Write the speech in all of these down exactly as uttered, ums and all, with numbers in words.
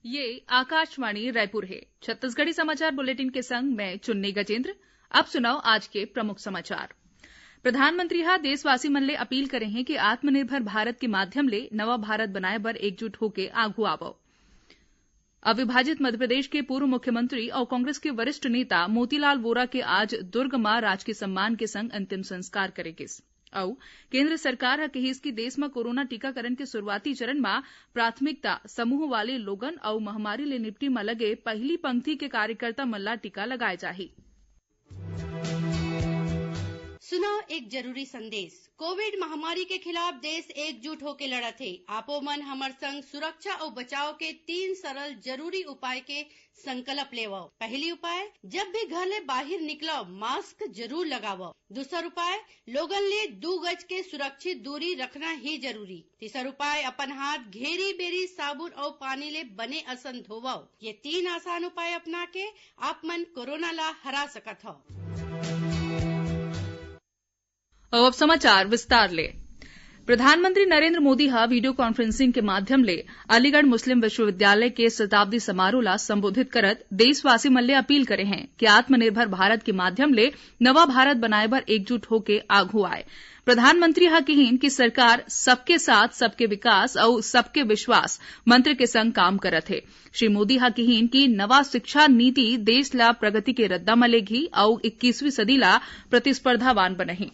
ये आकाशवाणी रायपुर हे। छत्तीसगढ़ी समाचार बुलेटिन के संग मैं चुन्नी गजेंद्र। अब सुनव आज के प्रमुख समाचार। प्रधानमंत्री ह देशवासी मन ले अपील करे हें कि आत्मनिर्भर भारत के माध्यम ले नवा भारत बनाए बर एकजुट होके आघू आवव। अविभाजित मध्यप्रदेश के पूर्व मुख्यमंत्री अउ कांग्रेस के वरिष्ठ नेता मोतीलाल वोरा के आज दुर्ग म राजकीय सम्मान के संग अंतिम संस्कार करे गिस। अउ केंद्र सरकार ह किहिस कि देश म कोरोना टीकाकरण के शुरुआती चरण म प्राथमिकता समूह वाले लोगन अउ महामारी ले निपटे म लगे पहिली पंक्ति के कार्यकर्ता मन ला टीका लगाए जाही। सुनव एक जरूरी संदेश। कोविड महामारी के खिलाफ देश एकजुट होके लड़त हे। आपो मन हमर संग सुरक्षा अउ बचाव के तीन सरल जरूरी उपाय के संकल्प लेवव। पहली उपाय, जब भी घर ले बाहिर निकलव, मास्क जरूर लगावव। दूसर उपाय, लोगन ले दू गज के सुरक्षित दूरी रखना ही जरूरी। तीसर उपाय, अपन हाथ घेरी बेरी साबुन अउ पानी ले बने असन धोवव। ये तीन आसान उपाय अपना के आप मन कोरोना ला हरा सकत हव। अउ अब समाचार विस्तार ले। प्रधानमंत्री नरेंद्र मोदी ह वीडियो कॉन्फ्रेंसिंग के माध्यम ले अलीगढ़ मुस्लिम विश्वविद्यालय के शताब्दी समारोह ला संबोधित करत देशवासी मन ले अपील करे हें कि आत्मनिर्भर भारत के माध्यम ले नवा भारत बनाए बर एकजुट होके आघू आए। प्रधानमंत्री ह किहिन कि सरकार सबके साथ, सबके विकास अउ सबके विश्वास मंत्र के संग काम करत हे। श्री मोदी ह किहिन कि नवा शिक्षा नीति देश ला प्रगति के रद्दा म लेगही अउ इक्कीसवीं सदी ला प्रतिस्पर्धावान बनही।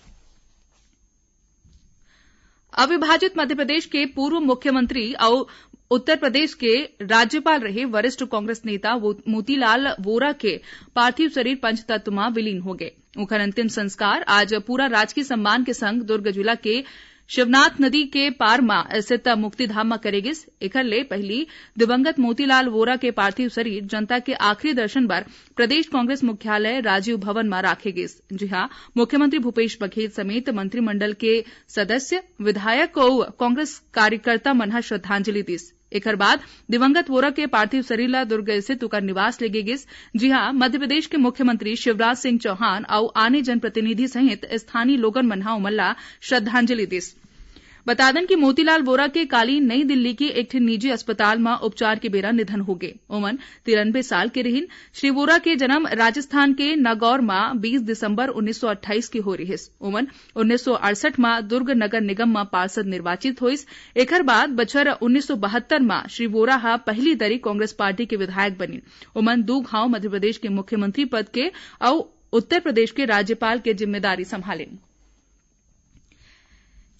अविभाजित मध्य प्रदेश के पूर्व मुख्यमंत्री अउ उत्तर प्रदेश के राज्यपाल रहे वरिष्ठ कांग्रेस नेता वो-, मोतीलाल वोरा के पार्थिव शरीर पंचतत्व म विलीन हो गे। उखर अंतिम संस्कार आज पूरा राजकीय सम्मान के संग दुर्ग जिला के शिवनाथ नदी के पार म स्थित मुक्तिधाम म करे गिस। एखर ले पहिली दिवंगत मोतीलाल वोरा के पार्थिव शरीर जनता के आखिरी दर्शन बर प्रदेश कांग्रेस मुख्यालय राजीव भवन म राखे गिस, जिहां मुख्यमंत्री भूपेश बघेल समेत मंत्रिमंडल के सदस्य, विधायक अउ कांग्रेस कार्यकर्ता मन ह श्रद्धांजलि दिस। एखर बाद दिवंगत वोरा के पार्थिव शरीर ला दुर्ग स्थित उकर निवास ले गे गिस, जिहां मध्य प्रदेश के मुख्यमंत्री शिवराज सिंह चौहान अउ आने जनप्रतिनिधि सहित स्थानीय लोगन मन ह ओमन ला श्रद्धांजलि दिस। बता दन कि मोतीलाल वोरा के काली नई दिल्ली के एक ठिन निजी अस्पताल म उपचार के बेरा निधन हो गे। ओमन तिरानबे साल के रिहिन। श्री वोरा के जन्म राजस्थान के नागौर म बीस दिसंबर उन्नीस सौ अट्ठाईस के हो रिहिस। ओमन उन्नीस सौ अड़सठ म दुर्ग नगर निगम म पार्षद निर्वाचित होइस। एखर बाद बछर उन्नीस सौ बहत्तर म श्री वोरा ह पहिली दरी कांग्रेस पार्टी के विधायक बनिन। ओमन दू घांव मध्य प्रदेश के मुख्यमंत्री पद के अउ उत्तर प्रदेश के राज्यपाल के जिम्मेदारी संभालिन।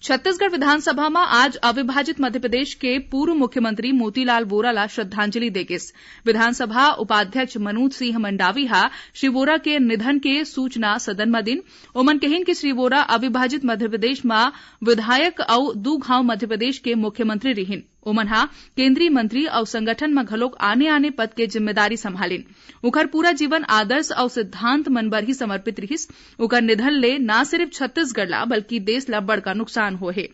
छत्तीसगढ़ विधानसभा म आज अविभाजित मध्य प्रदेश के पूर्व मुख्यमंत्री मोतीलाल वोरा ला श्रद्धांजलि दे गिस। विधानसभा उपाध्यक्ष मनोज सिंह मंडावी ह श्री वोरा के निधन के सूचना सदन म दिन। ओमन कहिन कि श्री वोरा अविभाजित मध्य प्रदेश म विधायक अउ दू घांव मध्य प्रदेश के मुख्यमंत्री रिहिन। ओमन ह केंद्रीय मंत्री अउ संगठन म घलोक आने-आने पद के जिम्मेदारी संभालिन। उखर पूरा जीवन आदर्श अउ सिद्धांत मन बर ही समर्पित रिहिस। उखर निधन ले न सिरिफ छत्तीसगढ़ ला, बल्कि देश ला बड़का नुकसान होए हे।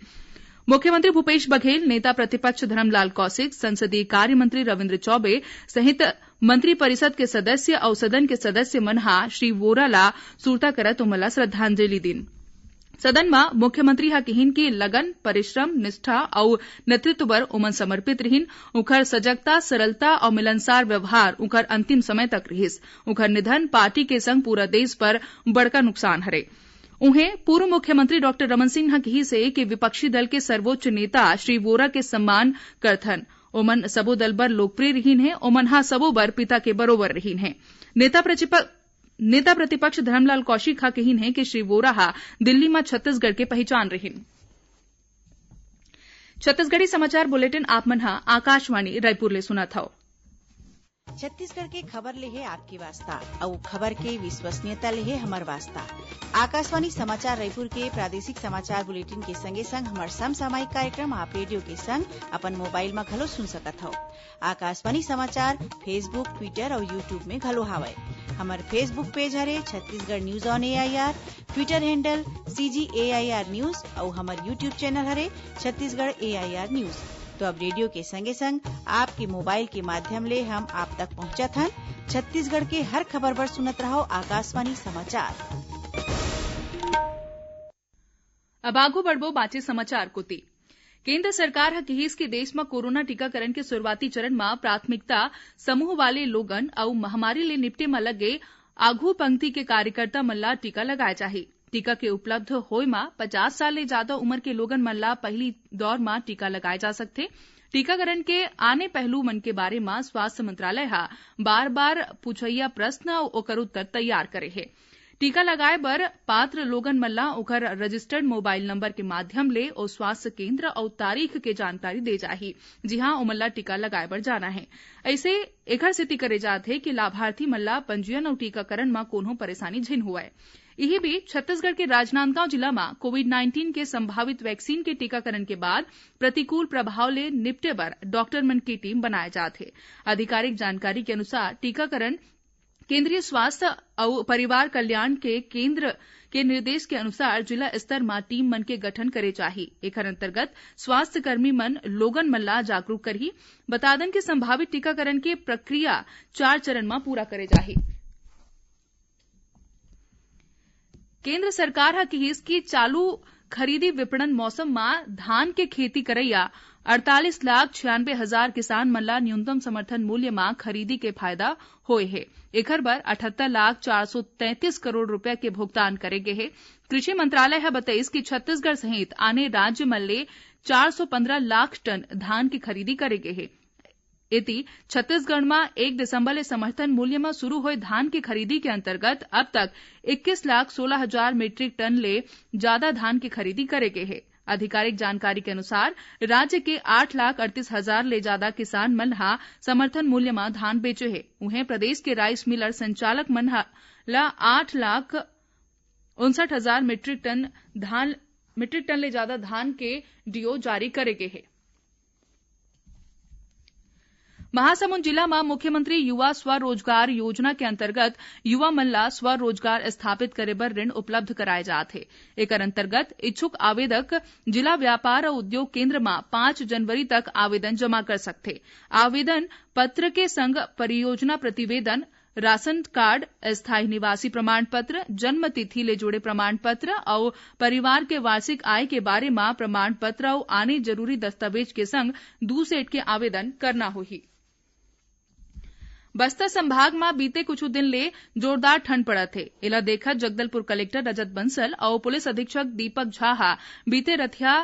मुख्यमंत्री भूपेश बघेल, नेता प्रतिपक्ष धरमलाल कौशिक, संसदीय कार्य मंत्री रविंद्र चौबे सहित मंत्रिपरिषद के सदस्य अउ सदन के सदस्य मन ह श्री वोरा ला सुरता करत ओमन ला श्रद्धांजलि दीन। सदन म मुख्यमंत्री ह किहिन कि लगन, परिश्रम, निष्ठा अउ नेतृत्व बर ओमन समर्पित रिहिन। उखर सजगता, सरलता अउ मिलनसार व्यवहार उखर अंतिम समय तक रिहिस। उखर निधन पार्टी के संग पूरा देश बर बड़का नुकसान हरे। उहें, पूर्व मुख्यमंत्री डॉक्टर रमन सिंह ह किहिस हे कि विपक्षी दल के सर्वोच्च नेता श्री वोरा के सम्मान करथन। ओमन सबो दल बर लोकप्रिय रिहिन हे, ओमन ह सबो बर पिता के बरोबर रिहिन हे। नेता प्रतिप-, नेता प्रतिपक्ष धरमलाल कौशिक ह किहिन हे कि श्री वोरा ह दिल्ली म छत्तीसगढ़ के पहिचान रिहिन। छत्तीसगढ़ी समाचार बुलेटिन आप मन ह आकाशवाणी रायपुर ले सुनत हव। छत्तीसगढ़ के खबर ले हे आपके वास्ता, अउ खबर के विश्वसनीयता ले हे हमर वास्ता। आकाशवाणी समाचार रायपुर के प्रादेशिक समाचार बुलेटिन के संगे संग हमर समसामयिक कार्यक्रम आप रेडियो के संग अपन मोबाइल म घलो सुन सकत हव। आकाशवाणी समाचार Facebook, Twitter अउ YouTube में घलो हावय। हमर Facebook पेज हरे Chhattisgarh news on AIR, Twitter handle CG AIR news अउ हमर YouTube चैनल हरे छत्तीसगढ़ एआईआर न्यूज। तो अब रेडियो के संगे संग आपके मोबाइल के माध्यम ले हम आप तक पहुंचत हन। छत्तीसगढ़ के हर खबर बर सुनत रहव आकाशवाणी समाचार। अब आगू बढ़बो बाचे समाचार कोति। केंद्र सरकार ह किहिस कि देश म कोरोना टीकाकरण के शुरुआती चरण म प्राथमिकता समूह वाले लोगन अउ महामारी ले निपटे म लगे आघू पंक्ति के कार्यकर्ता मन ला टीका लगाए जाही। टीका के उपलब्ध होय म पचास साल ले जादा उमर के लोगन मन ला पहिली दौर म टीका लगाए जा सकथे। टीकाकरण के आने पहलू मन के बारे म स्वास्थ्य मंत्रालय ह बार-बार पूछइया प्रश्न अउ ओकर उत्तर तैयार करे हे। टीका लगाए बर पात्र लोगन मन ला ओकर रजिस्टर्ड मोबाइल नंबर के माध्यम ले ओ स्वास्थ्य केंद्र अउ तारीख के जानकारी दे जाही, जिहां ओमन ला टीका लगाए बर जाना हे। अइसे एखर सेती करे जात हे कि लाभार्थी मन ला पंजीयन अउ टीकाकरण म कोनो परेशानी झिन होवय। इही बीच, छत्तीसगढ़ के राजनांदगांव जिला म कोविड नाइंटीन के संभावित वैक्सीन के टीकाकरण के बाद प्रतिकूल प्रभाव ले निपटे बर डॉक्टर मन के टीम बनाए जात हे। आधिकारिक जानकारी के अनुसार, टीकाकरण केंद्रीय स्वास्थ्य अउ परिवार कल्याण के केंद्र के निर्देश के अनुसार जिला स्तर म टीम मन के गठन करे जाही। एखर अंतर्गत स्वास्थ्य कर्मी मन लोगन मन ला जागरूक करही। बता दन कि संभावित टीकाकरण के प्रक्रिया चार चरण म पूरा करे जाही। केंद्र सरकार ह किहिस कि चालू खरीदी विपणन मौसम म धान के खेती करइया अड़तालीस लाख छियानवे हजार किसान मन ला न्यूनतम समर्थन मूल्य म खरीदी के फायदा होए हे। एखर बर अठहत्तर लाख चार सौ तैंतीस करोड़ रुपया के भुगतान करे गे हे। कृषि मंत्रालय ह बतइस कि छत्तीसगढ़ सहित आने राज्य मन ले चार सौ पंद्रह लाख टन धान के खरीदी करे गे हे। एती, छत्तीसगढ़ म एक दिसंबर ले समर्थन मूल्य म शुरू होए धान के खरीदी के अंतर्गत अब तक इक्कीस लाख सोलह हजार मीट्रिक टन ले जादा धान के खरीदी करे गे हे। आधिकारिक जानकारी के अनुसार, राज्य के आठ लाख अड़तीस हजार ले जादा किसान मन ह समर्थन मूल्य म धान बेचे हे। उहें, प्रदेश के राइस मिलर संचालक मन ह, ल आठ लाख उनसठ हजार मीट्रिक टन धान, मीट्रिक टन ले जादा धान के डीओ जारी करे गे हे। महासमुंद जिला म मुख्यमंत्री युवा स्वरोजगार योजना के अंतर्गत युवा मन ला स्वरोजगार स्थापित करे बर ऋण उपलब्ध कराए जात हे। एकर अंतर्गत इच्छुक आवेदक जिला व्यापार अउ उद्योग केंद्र म पाँच जनवरी तक आवेदन जमा कर सकथे। आवेदन पत्र के संग परियोजना प्रतिवेदन, राशन कार्ड, अस्थायी निवासी प्रमाण पत्र, जन्म तिथि ले जुड़े प्रमाण पत्र अउ परिवार के वार्षिक आय के बारे म प्रमाण पत्र अउ आने जरूरी दस्तावेज के संग दू सेट के आवेदन करना होही। बस्तर संभाग म बीते कुछु दिन ले जोरदार ठंड पड़त हे। एला देखत जगदलपुर कलेक्टर रजत बंसल अउ पुलिस अधीक्षक दीपक झा ह बीते रथिया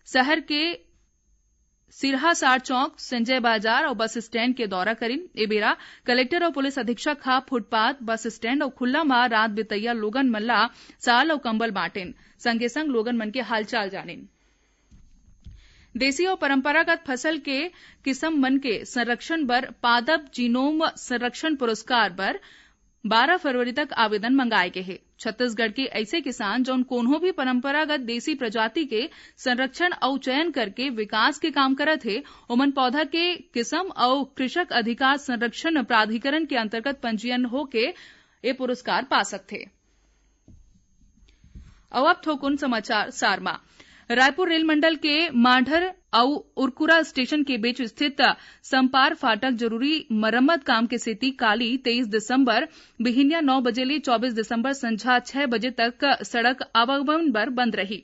शहर के सिरहा सार चौक, संजय बाजार अउ बस स्टैंड के दौरा करिन। ए बेरा कलेक्टर अउ पुलिस अधीक्षक ह फुटपाथ, बस स्टैंड अउ खुल्ला म रात बितइया लोगन मन ला साल अउ कंबल बांटिन। संगे संग लोगन मन के हालचाल जानिन। देसी अउ परंपरागत फसल के किसम मन के संरक्षण बर पादप जीनोम संरक्षण पुरस्कार बर बारह फरवरी तक आवेदन मंगाए गे हे। छत्तीसगढ़ के अइसे किसान, जउन कोनो भी परंपरागत देसी प्रजाति के संरक्षण अउ चयन करके विकास के काम करत हे, ओमन पौधा के किसम अउ कृषक अधिकार संरक्षण प्राधिकरण के अंतर्गत पंजीयन होके ए पुरस्कार पा सकथे। अउ अब थोकुन समाचार सार म। रायपुर रेल मंडल के मांढर अउ उरकुरा स्टेशन के बीच स्थित संपार फाटक जरूरी मरम्मत काम के सेती काली तेईस दिसंबर बिहिनिया नौ बजे ले चौबीस दिसंबर संझा छह बजे तक सड़क आवागमन बर बंद रही।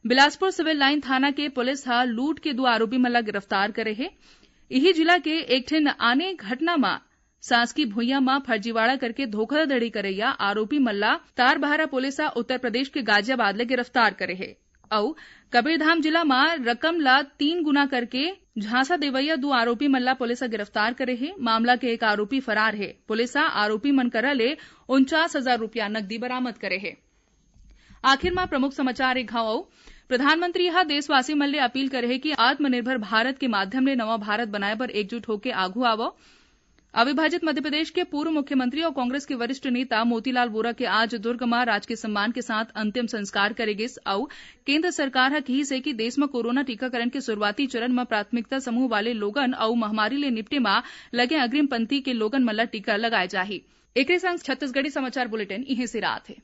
बिलासपुर सिविल लाइन थाना के पुलिस ह लूट के दू आरोपी मन ला गिरफ्तार करे हे। इही जिला के एक ठिन आने घटना म शासकीय भुइयां म फर्जीवाड़ा करके धोखाधड़ी करइया आरोपी मन ला तारबहारा पुलिस ह उत्तर प्रदेश के गाजियाबाद ले गिरफ्तार करे हे। अउ कबीरधाम जिला म रकम ला तीन गुना करके झांसा देवइया दू आरोपी मन ला पुलिस ह गिरफ्तार करे हे। मामला के एक आरोपी फरार हे। पुलिस ह आरोपी मन करा ले उनचास हजार रुपया नकदी बरामद करे हे। आखिर म प्रमुख समाचार एक घाव अउ। प्रधानमंत्री ह देशवासी मन ले अपील करे हे कि आत्मनिर्भर भारत के माध्यम ले नवा भारत बनाए बर एकजुट होके आघू आवव। अविभाजित मध्य प्रदेश के पूर्व मुख्यमंत्री अउ कांग्रेस के वरिष्ठ नेता मोतीलाल वोरा के आज दुर्ग म राजकीय सम्मान के साथ अंतिम संस्कार करे गिस अउ केंद्र सरकार ह किहिस हे कि देश म कोरोना टीकाकरण के शुरुआती चरण म प्राथमिकता समूह वाले लोगन अउ महामारी ले निपटे म लगे अग्रिम पंक्ति के लोगन मन ल टीका लगाए जाही। एकरे संग छत्तीसगढ़ी समाचार बुलेटिन इहें सिरात हे।